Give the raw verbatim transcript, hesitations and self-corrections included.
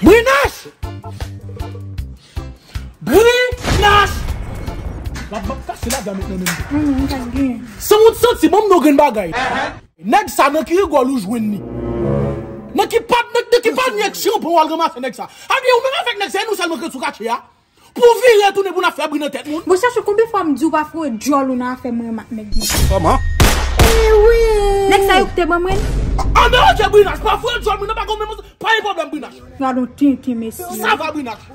Brinach! Brinach! L ap, m ap kase ladan met nan men m. San wont santi, ban m non grenn bagay. Nèg sa nan ki rigòl ou jwenn li? Nan ki pa, nan, nan ki pa nyèk chanpon w al ranmase nèg sa? Abyen ou menm avèk nèg sa, e nou sèlman k ret sou katye a? Pou vire tounen pou n ap fè bri nan tèt moun. Bon, chèche konbyen fwa m di w pa foure djòl ou nan afè mwen ak nèg mwen. Kòman? Ewi! Nèg sa yo ki te ban mwen? An nan oke Brinach, pa foure djòl mwen nan pa gon menm, pa gen pwoblèm Brinach. Gad on tenten mesye. Sa va Brinach.